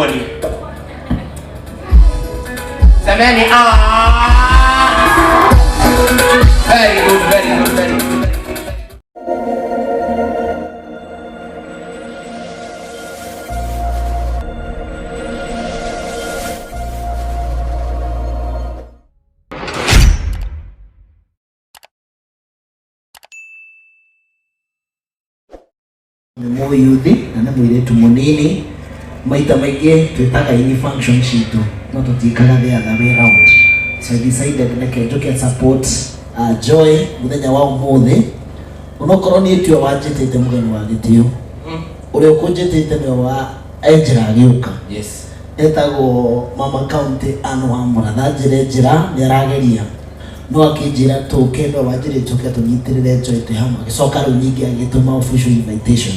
Tumuonie. Semeni ah. Very good, very good, very good. Nĩ mũyuthi na nĩ mũirĩtu mũnini. Maita maingĩ twĩtaga ini function citũ no tũtiĩkaga the other way round, so I decided reke njũke support Joy mũthenya wa ũmũthĩ, onokorwo niĩ tiwe wanjĩtĩte mũgeni wa gĩtĩo. Ũrĩa ũkũnjĩtĩte nĩwe wa enjĩra agĩũka. Etagwo Mama County Ann wa Mũratha. Njĩre njĩra nĩ arageria no akĩnjĩra tũke, no wanjĩre tũke tũnyitĩrĩre Joy twĩ hamwe. Agĩcoka rĩu ningĩ agĩtũma official invitation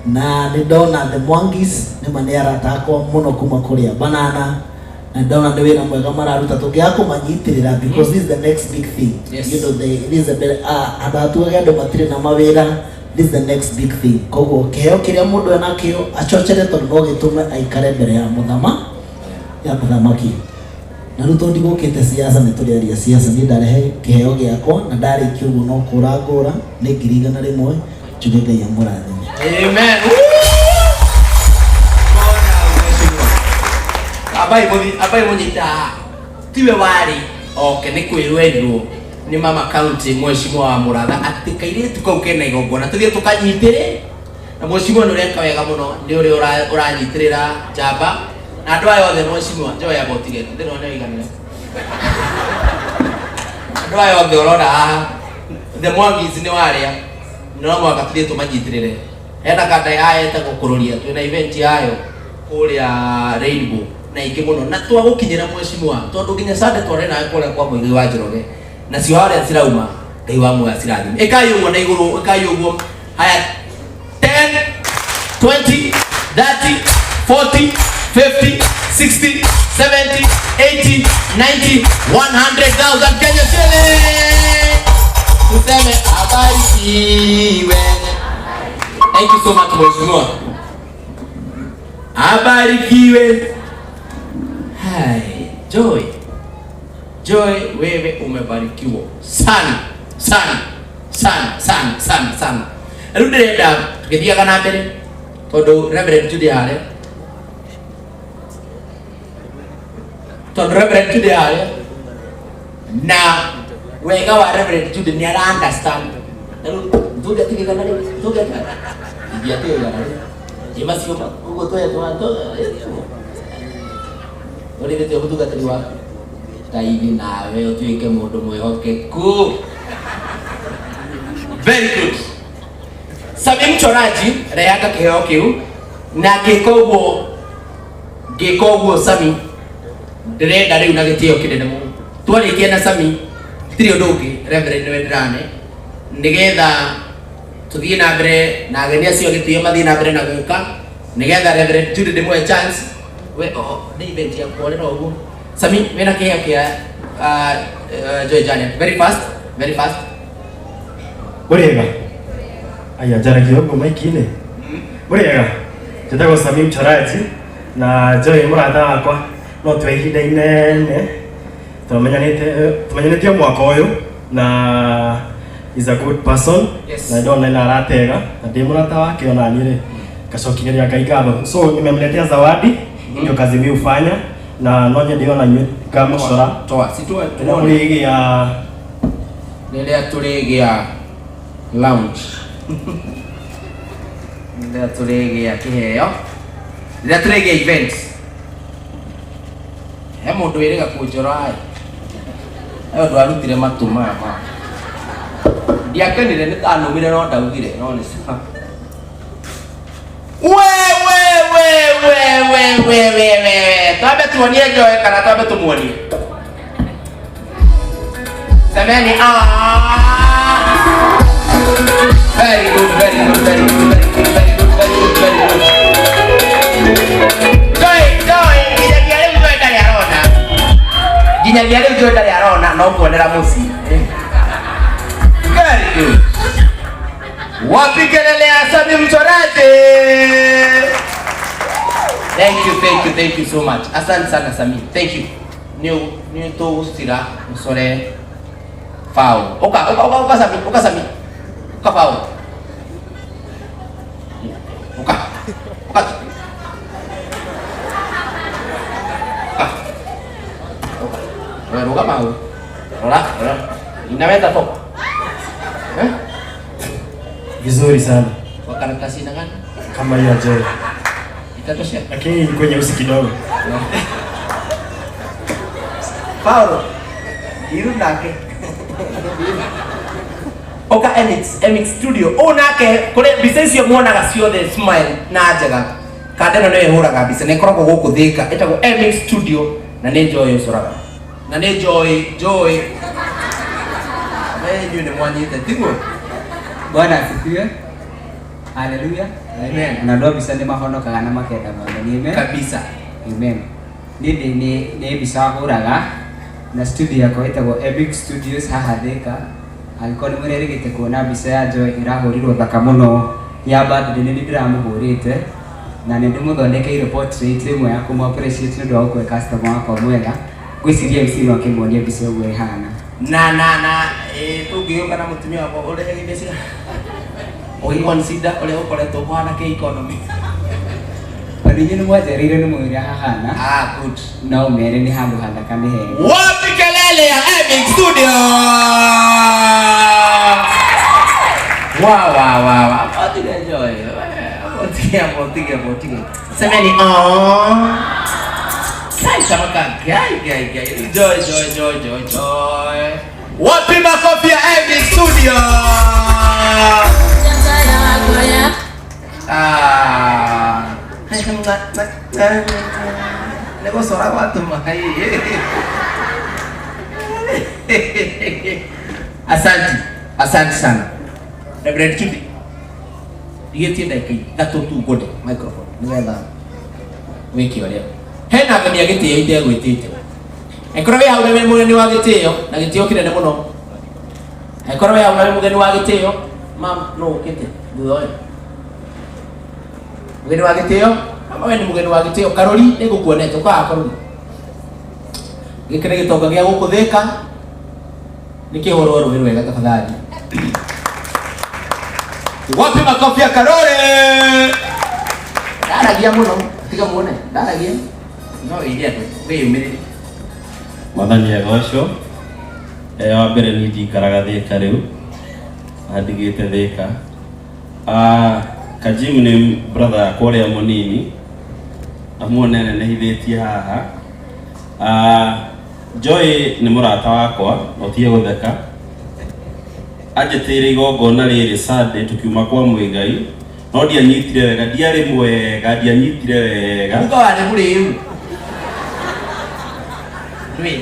na nĩ ndona the Mwangis nĩma nĩ arata akwa mũno kuma kũrĩa Banana, na ndona nĩ wĩra mwega mararuta tũngĩaga kũmanyitĩrĩra because this is the next big thing. You know, this is the handũ hatuage andũ matirĩ na mawĩra, this is the next big thing. Koguo kĩheo kĩrĩa mũndũ enakĩo acocere tondũ no gĩtũme aikare mbere ya mũthama ya mũthamaki. Na rĩu tondũ ndigũkĩte siasa, nĩ tũrĩaria siasa, niĩ ndarehe kĩheo gĩakwa na ndarĩkia ũguo no kũra ngũra nĩ 100,000, njuge Ngai amũrathime. Amen. Abai muthi, abai munyita haha. Tiwe wari oke nĩ kwĩrwo erirwo nĩ mama county mheshimiwa wa Mũratha atĩ kairĩtu kau kena igongona tũthiĩ tũkanyitĩre, na mheshimiwa nĩ ũreka wega mũno, nĩ ũrĩa ũranyitĩrĩra njamba na andũ aya othe. Mheshimiwa Joy, amba ũtige ndĩrona nĩ ũiganĩra andũ aya othe ũrona haha, the Mwangis nĩ warĩa, no mũhaka tũthiĩ tũmanyitĩrĩre. Hena kanda ya etagwo kũrũria, twĩna event yayo kũrĩa Rainbow na ingĩ mũno na twagũkinyĩra mheshimiwa, tondũ nginya Sunday twarĩ nawe kũrĩa kwa Mũigai wa Njoroge, nacio harĩa cirauma Ngai wa muoyo acirathime. Ĩkai ũguo na igũrũ, ĩkai ũguo. Haya, 10, 20, 30, 40, 50, 60, 70, 80, 90, 100,000 Kenya shilling. Tuseme abarikiwe. Thank you so much, mheshimiwa. Abarikiwe. Hai, Joy. Joy, wewe umebarikiwa sana sana sana sana sana sana. Rĩu ndĩrenda tũgĩthiaga na mbere tondũ Reverend Judy harĩa, tondũ Reverend Judy harĩa, na wega wa Reverend Judy nĩ ara understand. Na rĩu tũngĩatigĩ igana rĩu, tũngĩatigĩ igana rĩu ĩ macio ũguo tũhe twa ũrĩrĩte mũtungatĩri waku Ngai nawe ũtuĩke mũndũ mwĩhokeku. Very good. Sami Mchoraji, rehaga kĩheo kĩu na ngĩka ũguo, ngĩka ũguo Sami, ndĩrenda rĩu na gĩtĩo kĩnene mũno twarĩkia na Sami gũtirĩ ũndũ ũngĩ. Reverend nĩwe ndĩrane nĩgetha tũthiĩ na mbere na ageni acio gĩtĩo mathiĩ na mbere na gũka, nĩgetha Reverend Judy ndĩmũhe chance. We oh, nĩ event ya kuorera ũguo. Sami, wĩna kĩheo kĩa Joy Janet. Very fast, very fast. Mũrĩega? Aya, njaragia ũguo maiki-inĩ. Mũrĩega? Njĩtagwo Sami Mchoraji na Joy mũrata wakwa no twa ihinda inene tũmenyanĩte mwaka ũyũ na is a good person. Na ndona na aratega na ndĩ mũrata wake ona niĩ rĩ ngacokigeria Ngai ngatho, so nimemletea zawadi. Ndio kazi mi hufanya na no nyende ona inyuĩ ngamũcora. Toa, si toa, rĩrĩa tuone. mũrĩgĩa Rĩrĩa tũrĩgĩa lounge. Rĩrĩa tũrĩgĩa kĩheo. Rĩrĩa tũrĩgĩa event. He mũndũ wĩrĩga kũnjora ĩ. He ũndũ arutire matũ maya ma. Ndiakenire nĩ tanũmire no ndaugire no nĩ sawa. We we we we we we we we we, twambe tuonie Joy kana twambe tumuonie? Semeni ah. Very good, very good, very good, very good, very good, very good, very good. Joy, Joy, nginyagia rĩu Joy ndarĩ arona, nginyagia rĩu Joy ndarĩ arona no kuonera mũciĩ. Very good. Wapi kelele ya Sami Mchoraji? Thank you, thank you, thank you so much. Asante sana Sami. Thank you. Ni tũgũcira ũcore Paul. Ũka, ũka, ũka, ũka Sami, ũka Sami. Ũka Paul. Ũka. Ũka. Ũka. Ũka. We rũgama hau. Rora, rora. Inaweza toka. Eh? Vizuri sana. Kwa karatasi na gani? Kama hiyo Joy. Itatosha. Lakini ilikuwa nyeusi kidogo. Paulo. Iru nake. Oka Emix, Emix Studio. O nake kure mbica icio muonaga ciothe smile na njega. Kanda ĩno nĩyo ĩhũraga mbica na ĩkoragwo gũkũ Thika. Ĩtagwo Emix Studio na nĩ Joy ũcoraga. Na nĩ Joy, Joy. We inyuĩ nĩ mwanyite tiguo? Bwana asifiwe. Haleluya. Amen. Na andũ a mbica nĩ mahonokaga na makenda Mwathani. Amen. Kabisa. Amen. Niĩ ndĩ nĩ mbica hũraga na studio yakwa ĩtagwo Epic Studios haha Thika. Angĩkorwo nĩ mũrerĩgĩte kuona mbica ya Joy ĩrahũrirwo thaka mũno ya birthday nĩ niĩ ndĩramũhũrĩte na nĩ ndĩmũthondekeire portrait ĩmwe ya kũmũ appreciate nĩ ũndũ wa gũkorwo customer wakwa mwega. Ngwĩciria MC no akĩmuonie mbica ũguo ĩhana. Na na na tũngĩgĩũka na mũtumia wakwa ũrĩhage mbeca. Ũgĩconsider ũrĩa ũkoretwo kũhana kĩ economy. Tondũ inyuĩ nĩ mwanjereire nĩ mũĩ ũrĩa hahana. Ah, good. No mere nĩ handũ hathaka nĩ hega. Wapi kelele ya Epic Studio? Wa wa wa wa. Otige Joy. Otige, otige, otige. Semeni oh. Kai samaka gai gai gai. Joy joy joy joy joy. Wapi makofi ya Epic Studio? Ah. Nĩgũcora gwatũma. Asante, asante sana. Reverend Judy, ndigĩtie ndagĩka ithatũ tu ngũde microphone nĩgetha wĩke ũrĩa. Hena ageni a gĩtĩo itegwĩtĩte. Angĩkorwo wĩ hau na wĩ mũgeni wa gĩtĩo na gĩtĩo kĩnene mũno. Angĩkorwo wĩ hau na wĩ mũgeni wa gĩtĩo, mam no ũkĩte thutha ũyũ. Mũgeni wa gĩtĩo, kama we nĩ mũgeni wa gĩtĩo, Karũri nĩngũkuonete, ũkaga Karũri. Gĩkĩ nĩ gĩtonga gĩa gũkũ Thika, nĩkĩhũrwo rũĩ rwega tafadhali. Wapi makofi ya Karori? Ndaragia mũno, tiga muone, ndaragia. No ĩria andũ, wĩyũmĩrĩrie. Mwathani agocwo. Wa mbere niĩ ndikaraga Thika rĩu, andigĩte Thika. Kajim nĩ brother yakwa ũrĩa mũnini, amuone nenehithĩtie haha. Joy nĩ mũrata wakwa, na ũtige gũtheka. Anjĩtĩire igongona rĩrĩ Sunday tukiuma kwa Muigai, no ndianyitire wega, ndiarĩ mwega, ndianyitire wega. Uga warĩ mũrĩu. Ndwĩ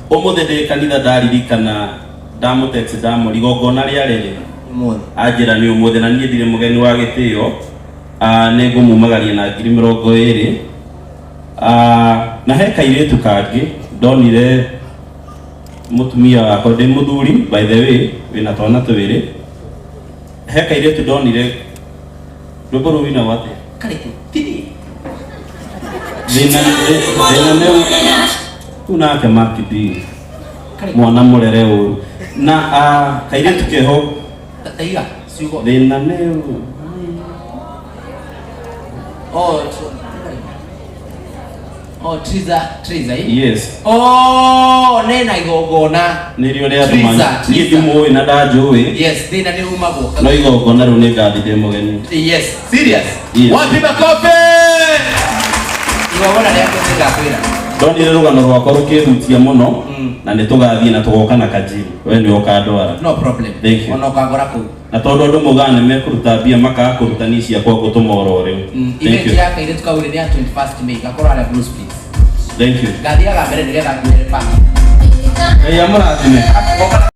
Ũmũthĩ ndĩ kanitha ndaririkana ndamũtext ndamũria igongona rĩarĩ rĩ. Ũmũthĩ. Anjĩra nĩ ũmũthĩ na niĩ ndirĩ mũgeni wa gĩtĩo. Nĩ ngũmumagaria na ngiri mĩrongo ĩrĩ. Na he kairĩtu kangĩ ndonire mũtumia wakwa ndĩ mũthuri by the way wĩna twana twĩrĩ. He kairĩtu ndonire rwĩmbo rũu wĩnagwo atĩa? Karĩkũ? Tini. Thĩna nĩ rĩu nake Mark D mwana mũrere ũru na kairĩtu keho Taiga ciugo. Thĩna nĩ Oh, oh, Triza, Triza, eh? Yes. Oh, nena igongona. Nĩrĩo rĩa Triza, ndũma. Niĩ Triza. ndimũĩ na ndanjũĩ. Yes, thĩna nĩ umagwo. No igongona rĩu nĩ ngathi ndĩ mũgeni. Yes, serious. Yes. Wapi makofi? Igongona rĩake nĩngakwĩra. Ndonire rũgano rwakwa rũkĩhutia mũno na nĩ tũgathiĩ na tũgoka na Kajim. We nĩwe ũkandwara. No problem. Thank you. Ona ũkangora kũu. Na tondũ andũ maugaga nĩ mekũruta mbia makaga kũruta niĩ ciakwa ngũtũma oro rĩu. Thank Event you. ya kairĩtu kau rĩ nĩ ya 21st May gakorwo harĩa Blue Springs. Thank you. Ngathiaga mbere nĩgetha ngwĩre pa. Ngai amũrathime.